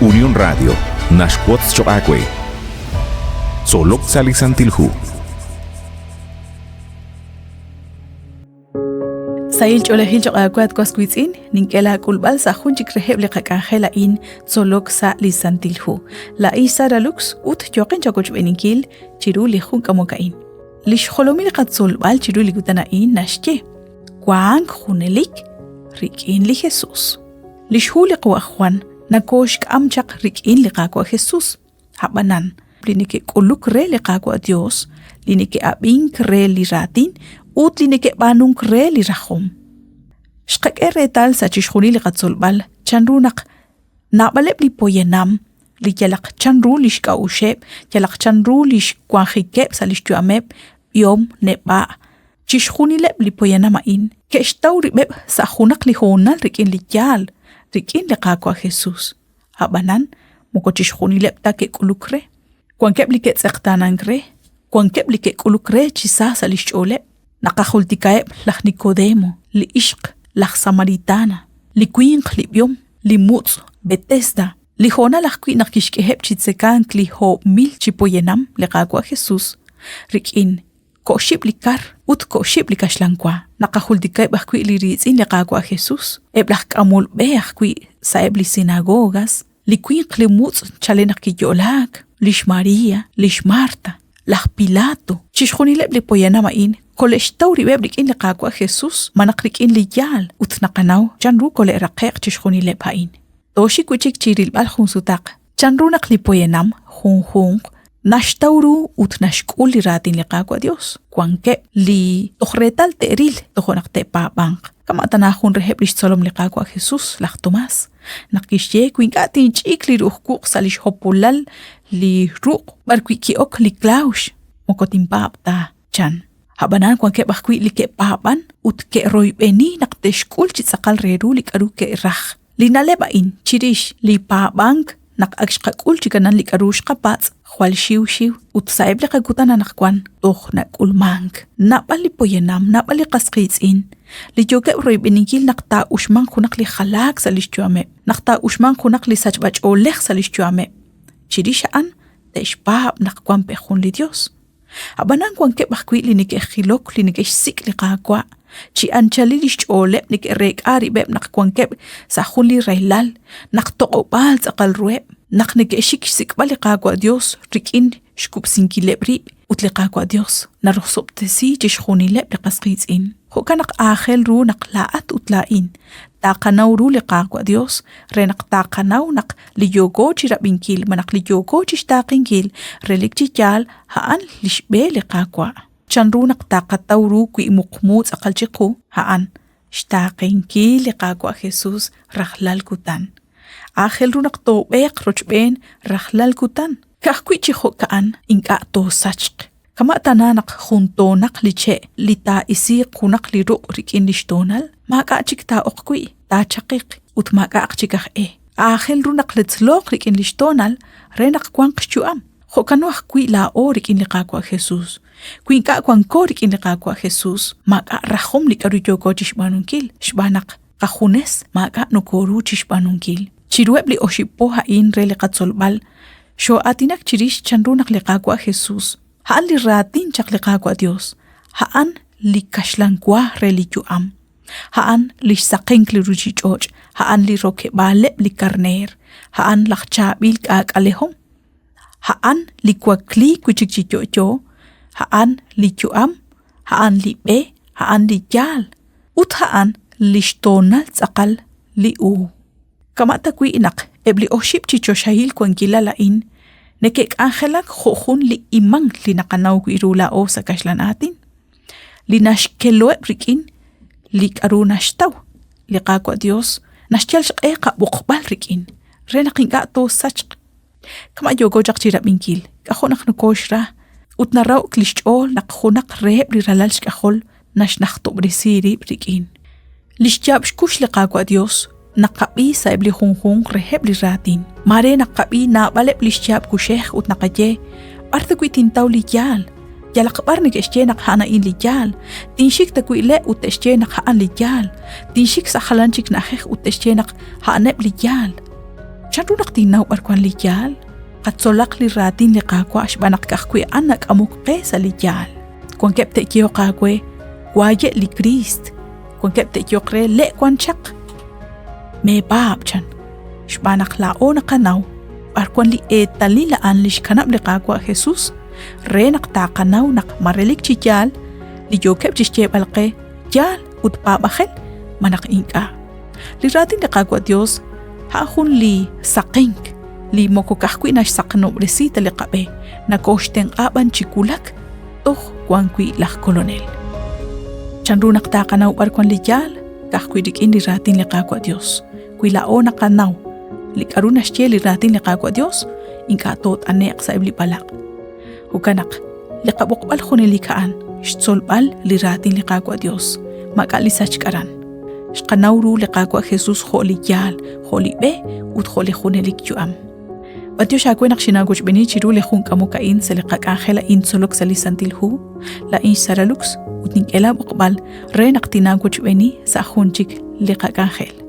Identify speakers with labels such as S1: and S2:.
S1: Unión Radio naxwotz choq' aawe. Tzolok sa' li Santil Hu.
S2: Sahil ch'oolejil choq' aawe at was wiitz'in, nink'e laak'ulb'al sa' jun chik reheb' li qak'anjel a'in tzolok sa' li Santil Hu. Laa'in Sara Lux ut yooqin chawochb'eeninkil chiru li jun k'amok a'in. Li xjolomil qatzolb'al chiru li kutan a'in naxye: Wank junelik rik'in li Jesús. Li xhu li qawa' Juan nakooxk'am chaq rik'in li Qaawa' Jesús. Ab'anan, li neke'k'uluk re li Qaawa' Dios, li neke'ab'ink re li raatin ut li neke'b'aanunk re li rajom. Xqak'e reetal sa' chixjunil li qatzolb'al chanru naq naab'aleb' li poyanam li yalaq chanru li xk'a'uxeb', yalaq chanru li xwanjikeb' sa' li xyu'ameb', b'ihom, neb'a', Chixjunileb' li poyanam a'in ke'xtaw rib'eb' sa' junaq li hoonal rik'in li yaal, rik'in li Qaawa' Jesús. Ab'anan, moko chixjunileb' ta ke'k'uluk re. Wankeb' li ke'tz'eqtaanank re, wankeb' li ke'k'uluk re chi sa sa' li xch'ooleb'. Naqajultikaheb' laj Nicodemo, li ixq, laj Samaritana, li winq li b'ihom, li mutz' Betesda, li hoonal ajwi' naq kixk'eheb' chi tzekank li 10,000 chi poyanam li Qaawa' Jesús rik'in ko'xib' li kar ut ko'xib' li kaxlan wa. Naqajultikaheb' ajwi' li riitz'in li Qaawa' Jesús, eb' laj k'amol b'e ajwi' sa'eb' li sinagogas, li winq li mutz' chalen naq kiyo'laak, li xMaria, li xMarta, laj Pilato. Chixjunileb' li poyanam a'in kole'xtaw rib'eb' rik'in li Qaawa' Jesús malaj rik'in li yaal ut naqanaw chanru kole'raqe'q chixjunileb' a'in. Tooxik wi' chik chi rilb'al jun sutaq chanru naq li poyanam junjunq naxtaw ru ut naxk'ul li raatin li Qaawa' Dios. Wankeb' li toj reetal te'ril tojo' naq te'paab'anq. Kama' tana jun reheb' lix tzolom li Qaawa' Jesus, laj Tomás, naq kixye wi ink'a' tinch'ik li ru'uj wuq' sa' lix hopolal li ruq' b'arwi' ki'ok li klawx, moko tinpaab' ta, chan. Ab'anan wankeb' ajwi' li ke'paab'an ut ke'royb'eni naq te'xk'ul chi tz'aqal re ru li k'aru ke'raj. Li na'leb' a'in chirix li paab'ank naq ak xqak'ul chi kanan li k'aru xqapatz' jwal xiw xiw ut sa'eb' li qakutan anaqwan toj nak'ulmank. Naab'al li poyanam, naab'al li qas qiitz'in li yookeb' royb'eninkil naq taa'uxmanq junaq li jalaak sa' li xyu'ameb', naq taa'uxmanq junaq li sachb'ach'oolej sa' li xyu'ameb'. Chirix a'an te'xpaab' naq wank pe jun li Yos. Ab'anan wankeb' ajwi' li neke'jilok li neke'xsik' li Qaawa', chi anchalil li xch'ooleb' neke'reek'a rib'eb' naq wankeb' sa' jun li rahilal, naq toq'ob'aal tz'aqal ruheb', naq neke'xik xsik'b'al li Qaawa' Yos rik'in xkub'sinkileb' rib' ut li Qaawa' Yos narosob'tesi chixjunileb' li qas qiitz'in. Jo'kan naq aajel ru naq laa'at ut laa'in taqanaw ru li Qaawa' Yos re naq taqanaw naq li yooko chirab'inkil malaj li yooko chixtaaqenkil relik chi yaal a'an lix b'e li Qaawa'. Chan ru naq taqataw ru wi muqmu tz'aqal chiqu? A'an xtaaqenkil li Qaawa' Jesus rajlal kutan. Aajel ru naq toob'eeq rochb'een rajlal kutan. Ka'ajwi' chi jo'ka'an ink'a' toosachq. Kama' tana naq jun toonaq li che' li taa'isiiq junaq li ruq' rik'in li xtoonal, maak'a' chik taa'oq wi', taachaqiq ut maak'a'aq chik aj e. Aajel ru naq letzlooq rik'in li xtoonal re naq wanq xyu'am. Jo'kano ajwi' laa'o rik'in li Qaawa' Jesus. Wi ink'a' wanko rik'in li Qaawa' Jesus, maak'a' rajom li k'aru yooko chi xb'aanunkil, xb'aan naq qajunes maak'a' nokooru chi xb'aanunkil. Chiruheb' li oxib' po a'in re li qatzolb'al, Xoo'aatinak chirix chanru naq li Qaawa' Jesus, a'an li raatin chaq li Qaawa' Dios, a'an li kaxlan wa re li yu'am, a'an lix saqenk li ruchich'och', a'an li rokeb'aaleb' li karneer, a'an laj chaab'il k'aak'alehom, a'an li wakliik wi' chik chi yo'yo, a'an li yu'am, a'an li b'e, a'an li yaal, ut a'an lix toonal tz'aqal li uub'. Kama' ta wi' naq eb' li oxib' chi choxahil wankilal a'in neke'k'anjelak jo' jun li iman li naqanaw wi' ru laa'o sa' kaxlan aatin, li naxkeloheb' rik'in li k'aru naxtaw li Qaawa' Dios naxyal xq'e qab'oqb'al rik'in re naq ink'a' toosachq. Kama' yooko chaq chi rab'inkil, k'ajo' naq nokooxra ut naraho'k li xch'ool naq junaq reheb' li ralal xk'ajol naxnajtob'resi rib' rik'in. Li xyaab' xkux li Qaawa' Dios naqab'i sa'eb' li junjunq reheb' li raatin. Maare naqab'i naab'aleb' li xyaab' kuxej ut naqaye, b'ar ta wi' tintaw li yaal? Yalaq b'ar neke'xye naq a'an a'in li yaal. Tinxik ta wi' le' ut te'xye naq a'an li yaal. Tinxik sa' jalan chik na'ajej ut te'xye naq a'aneb' li yaal. Chanru naq tinnaw b'ar wank li yaal? Qatzolaq li raatin li Qaawa' xb'aan naq ka'ajwi' a'an nak'amok qe sa' li yaal. Wankeb' te'yehoq aawe, Waaye' li Kriist. Wankeb' te'yehoq re, Le' wan chaq. Meepaab' chan, xb'aan naq laa'o naqanaw b'ar wan li eetalil a'an li xkanab' li Qaawa' Jesus re naq taaqanaw naq ma relik chi yaal li yookeb' chi xyeeb'al qe yaal ut paab'ajel malaj ink'a'. Li raatin li Qaawa' Dios a'an jun li saqenk li moko ka'ajwi' naxsaqenob'resi ta li qab'e, nakooxtenq'a b'an chi wulak toj wan wi' laj Kolonel. Chanru naq taaqanaw b'ar wan li yaal? Ka'ajwi' rik'in li raatin li Qaawa' Dios. Wi laa'o naqanaw li k'aru naxye li raatin li Qaawa' Dios, ink'a' toot'ane'q sa'eb' li b'alaq'. Jo'kan naq, li qab'oqb'al junelik a'an xtzolb'al li raatin li Qaawa' Dios. Maak'a' li sachk aran. Xqanaw ru li Qaawa' Jesus jo' li yaal, jo' li b'e ut jo' li junelik yu'am. B'antiox aawe naq xinaawochb'eeni chiru li jun k'amok a'in sa' li qak'anjel a'in tzolok sa' li Santil Hu. Laa'in xSara Lux ut nink'e laa b'oqb'al re naq tinaawochb'eeni sa' jun chik li qak'anjel.